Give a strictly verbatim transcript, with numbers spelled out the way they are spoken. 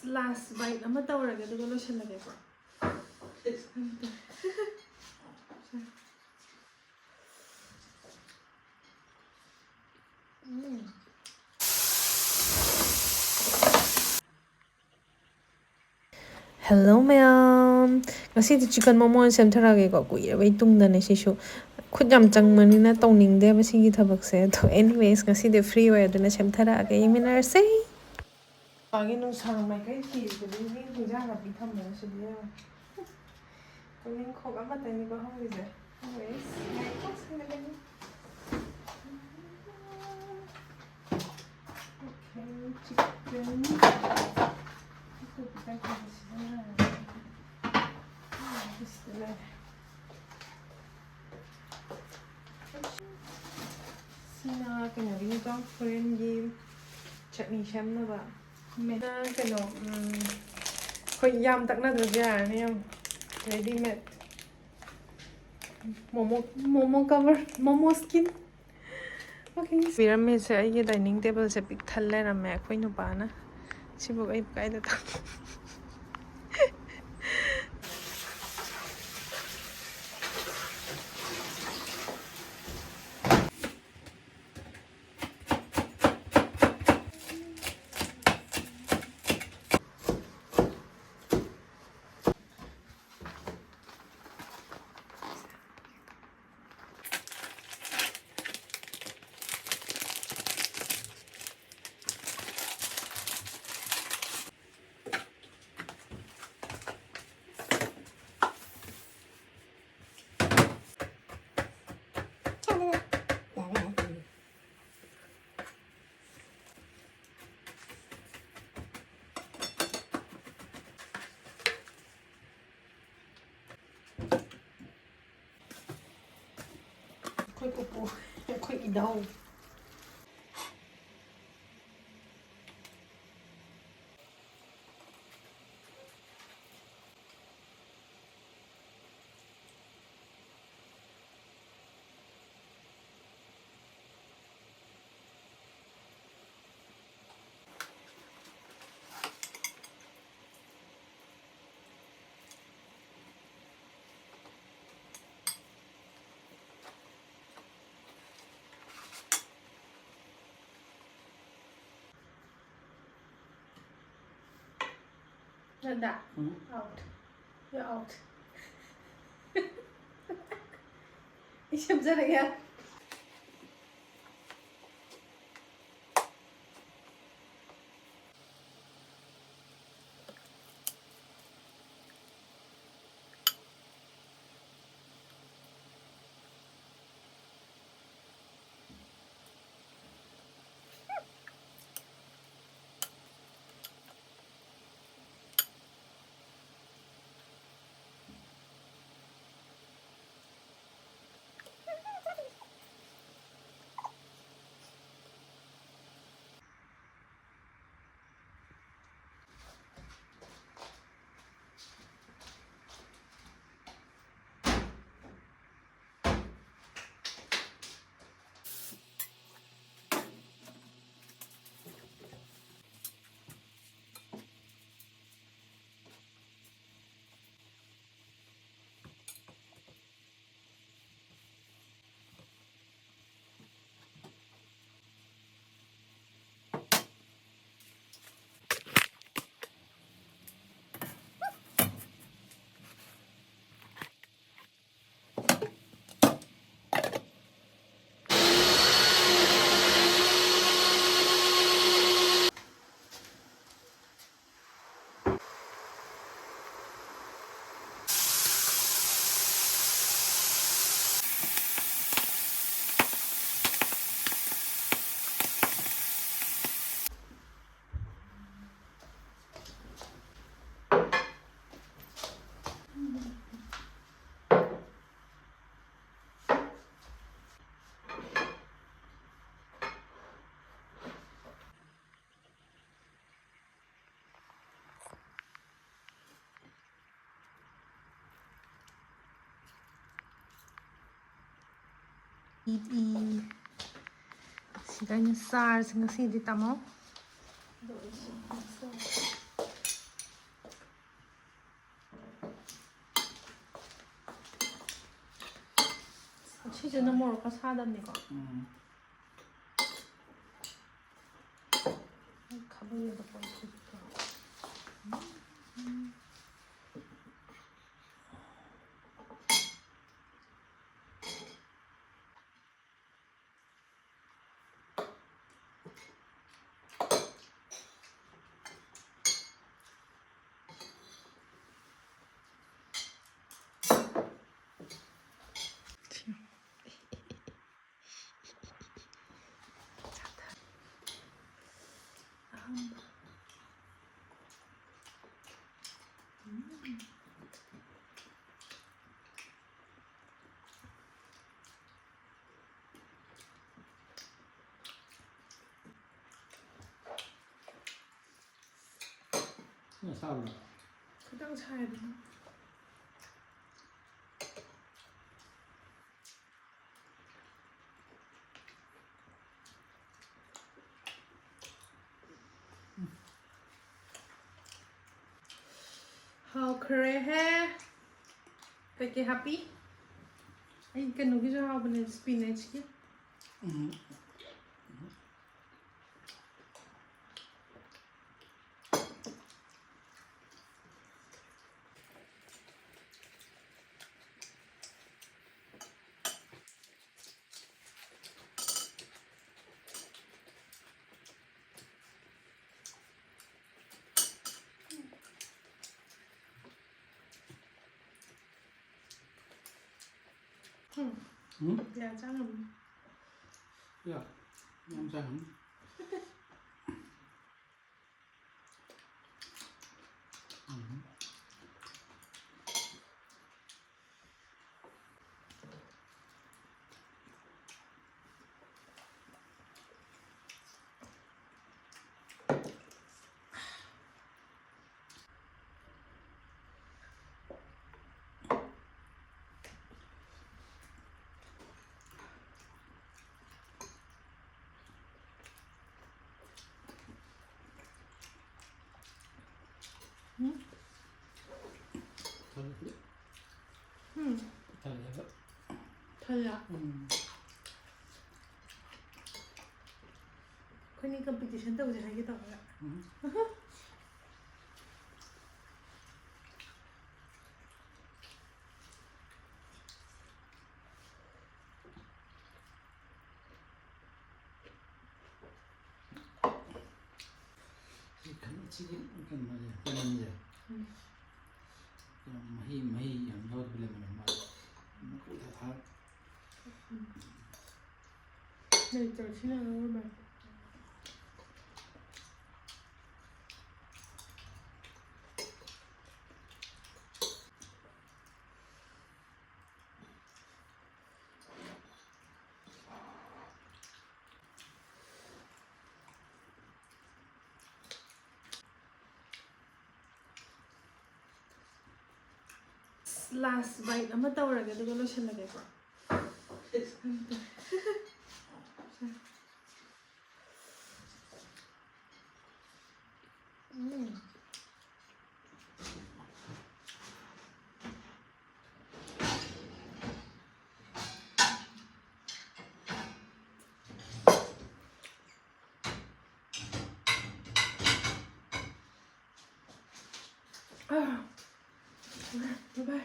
Last bite ꯑꯃ ꯇꯧꯔꯒꯦ, ꯑꯗꯨꯒ ꯂꯣꯏꯁꯤꯜꯂꯒꯦꯀꯣ꯫ ꯎꯝ꯫ Hello ꯃꯌꯥꯝ, ꯉꯁꯤꯗꯤ chicken momo ꯑꯣꯏꯅ ꯁꯦꯝꯊꯔꯛꯑꯒꯦꯀꯣ꯫ ꯀꯨꯏꯔꯕꯩ ꯇꯨꯡꯗꯅꯦ ꯁꯤꯁꯨ꯫ ꯈꯨꯠ ꯌꯥꯝ ꯆꯪꯕꯅꯤꯅ ꯇꯧꯅꯤꯡꯗꯦꯕ ꯁꯤꯒꯤ ꯊꯕꯛꯁꯦ꯫ ꯑꯗꯣ anyways, ꯉꯁꯤꯗꯤ free ꯑꯣꯏ, ꯑꯗꯨꯅ ꯁꯦꯝꯊꯔꯛꯑꯒꯦ꯫ ꯌꯦꯡꯃꯤꯟꯅꯔꯁꯦ꯫ ꯃꯥꯒꯤ ꯅꯨꯡꯁꯥ ꯃꯥꯏꯀꯩ ꯊꯤꯕꯗꯨꯒꯤ ꯍꯤꯟꯖꯥꯡ ꯅꯥꯄꯤ ꯊꯝꯕꯅꯦ ꯁꯤꯗ, ꯌꯦꯡꯉꯣ꯫ ꯇꯨꯅꯤꯡꯈꯣꯛ ꯑꯃꯇꯅꯤꯀꯣ ꯍꯧꯔꯤꯁꯦ꯫ Anyways, ꯉꯥꯏꯈꯣ, ꯁꯤꯗ ꯂꯩ꯫ Okay, chicken. ꯑꯇꯣꯞꯄ ꯀꯩꯀꯩ ꯁꯤꯖꯤꯟꯅꯔꯒꯦ? ꯁꯤꯗ ꯂꯩꯔꯦ꯫ ꯁꯤꯅ ꯀꯩꯅꯣꯒꯤꯅꯤꯀꯣ, ꯍꯣꯔꯦꯟꯒꯤ ꯆꯠꯅꯤ ꯁꯦꯝꯅꯕ꯫ ꯃꯦꯅ ꯀꯩꯅꯣ, ꯎꯝ, ꯑꯩꯈꯣꯏ ꯌꯥꯝ ꯇꯛꯅꯗ꯭ꯔꯁꯨ ꯌꯥꯔꯅꯤ, ꯌꯥꯝ ready made꯫ Momo, momo cover, momo skin꯫ Okay, ꯄꯤꯔꯝꯃꯤꯁꯦ ꯑꯩꯒꯤ dining table ꯁꯦ ꯄꯤꯛ ꯊꯜ ꯂꯩꯔꯝꯃꯦ ꯑꯩꯈꯣꯏ ꯅꯨꯄꯥꯅ꯫ ꯁꯤꯕꯨ ꯑꯩ ꯀꯥꯏꯗ ꯊꯝ-, ꯑꯩꯈꯣꯏ ꯄꯨꯄꯨ, ꯑꯩꯈꯣꯏ ꯏꯙꯧ꯫ ꯅꯟꯗꯥ, ꯎꯝ꯫ Out. You're out. ꯑꯩ ꯁꯦꯝꯖꯔꯒꯦ꯫ E, E. ꯁꯤꯗ ꯑꯩꯅ ꯆꯥꯔꯁꯤ ꯉꯁꯤꯗꯤ, ꯇꯥꯃꯣ꯫ ꯁꯤꯁꯤꯅ ꯃꯣꯔꯣꯛꯀ ꯁꯥꯗꯕꯅꯤꯀꯣ꯫ ꯎꯝ꯫ ꯈꯥꯕꯩꯗꯣ ꯄꯣꯏ ꯈꯨꯠꯇꯣ꯫ ꯁꯤꯅ ꯁꯥꯕ꯭ꯔꯥ? ꯈꯤꯇꯪ ꯁꯥꯏ ꯑꯗꯨꯝ꯫ ꯍꯥꯎꯈ꯭ꯔꯦꯍꯦ꯫ ꯀꯩꯀꯩ ꯍꯥꯞꯄꯤ? ꯑꯩ ꯀꯩꯅꯣꯒꯤꯁꯨ ꯍꯥꯎꯕꯅꯦ, spinachꯀꯤ꯫ ꯎꯝ꯫ ꯎꯝ꯫ ꯎꯝ? ꯌꯥ ꯆꯥ ꯉꯝꯅꯤ꯫ ꯌꯥ, ꯌꯥꯝ ꯆꯥ ꯉꯝꯅꯤ꯫ ꯎꯝ꯫ ꯎꯝ? ꯊꯜꯂꯦ꯫ ꯎꯝ? ꯊꯜꯂꯦꯕ꯫ ꯊꯜꯂꯦ? ꯎꯝ꯫ ꯑꯩꯈꯣꯏꯅꯤ competition ꯇꯧꯁꯦ ꯍꯥꯏꯒꯦ ꯇꯧꯔꯒ꯫ ꯎꯝ꯫ ꯁꯤ ꯈꯟ-, ꯁꯤꯒꯤ ꯀꯩꯅꯣꯁꯦ, ꯂꯦꯃꯟꯁꯦ꯫ ꯎꯝ꯫ ꯌꯥꯝ ꯃꯍꯤ, ꯃꯍꯤ ꯌꯥꯝ ꯌꯥꯎꯗꯕ ꯂꯦꯃꯟ ꯑꯃ꯫ ꯃꯀꯨꯞ ꯊꯥ ꯊꯥ꯫ ꯎꯝ꯫ ꯂꯩꯇ꯭ꯔꯣ? ꯁꯤꯅ ꯑꯔꯣꯏꯕ꯫ Last bite ꯑꯃ ꯇꯧꯔꯒꯦ, ꯑꯗꯨꯒ ꯂꯣꯏꯁꯤꯜꯂꯒꯦꯀꯣ. ꯎꯝ. Ah. Bye-bye.